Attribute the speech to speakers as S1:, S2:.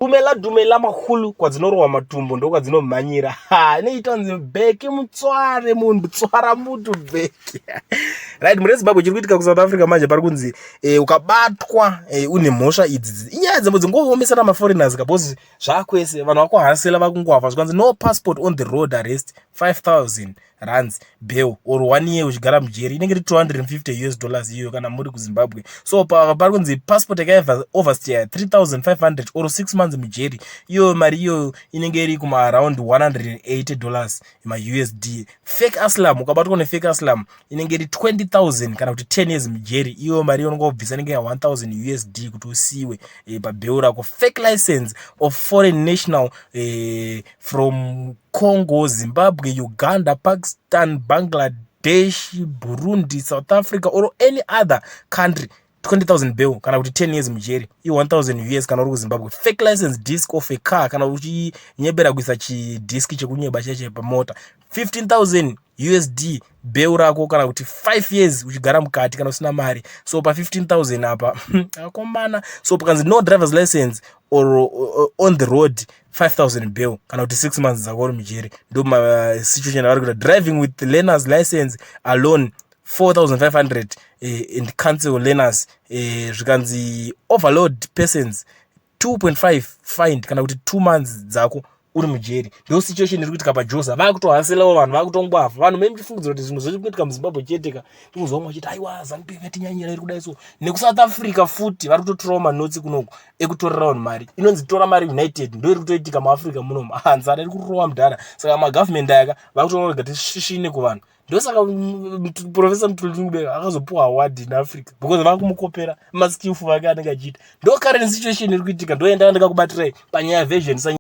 S1: Dumela dumela mahulu, kwadzinorohwa matumbu ndokwadzinomhanyira. Ha, inoita kunzi bheki mutsware munhu tswara mutu bheki. Right, mune Zimbabwe chiri kuitika kuSouth Africa manje pari kunzi ukabatwa une mhosva idzi, inyaya dzembo dzingoomesera maforeigners ka, because zvakwese vanhu vakuhasela vakungwavha. Zvikanzi no passport on the road, arrest, 5000 rands bail or one year uchigara mujeri, inenge iri 250 US dollars iyoyo kana muri kuZimbabwe. So pari kunzi passport yakaeva overstay, 3500 or 6 months mujeri. Iyoyo mari iyoyo inenge iri kumaaround $180 maUSD. Fake asylum, ukabatwa nefake asylum, inenge iri 20,000 kana kuti 10 years mujeri. Iyoyo mari iyo unonga kubvisa inenge ya1000 USD kuti usiyiwe pabail rako. Fake license of foreign national from Congo, Zimbabwe, Uganda, Pakistan, Bangladesh, Burundi, South Africa or any other country, 20,000 bail kana kuti 10 years mujeri, i1000 US kana uri kuZimbabwe. Fake license disc of a car, kana uchinyebera kuisa chidhiski chekunyeba cheche pamota, 15,000 USD bail rako kana kuti 5 years uchigara mukati kana usina mari. So pa15,000 apa, akomana. So pakanzi no drivers license or on the road, 5000 bail kana kuti 6 months dzako uri mujeri. Ndo masituation avari kuita. Driving with learners license alone, 4500 and cancel learners. Zvikanzi overload persons, 2.5 fine kana kuti 2 months dzako uri mujeri. Ndo situation iri kuitika paJoza. Vakutohaselawo vanhu, vakutongwavha vanhu. Mai muchifungidzira kuti zvinhu zviri kuitika muZimbabwe chete ka, tinozwa vamwe vachiti aiwa, ZANU PF yatinyanyira, iri kudai. So nekuSouth Africa futi vari kutotorawo manotsi kunoku ekutorera vanhu mari, inonzi Tora Mari United. Ndo iri kutoitika muAfrica munomu. Nzara iri kurova mudhara, saka magavhumendi aya vakutoona rega tisvisvine kuvanhu. Ndosaka Professor Mthuli Ncube akazopuwa award in Africa, because vakumukopera maskillful vake anenge achiita. Ndo current situation iri kuitika, ndoenda ndikakubatirai panyaya version.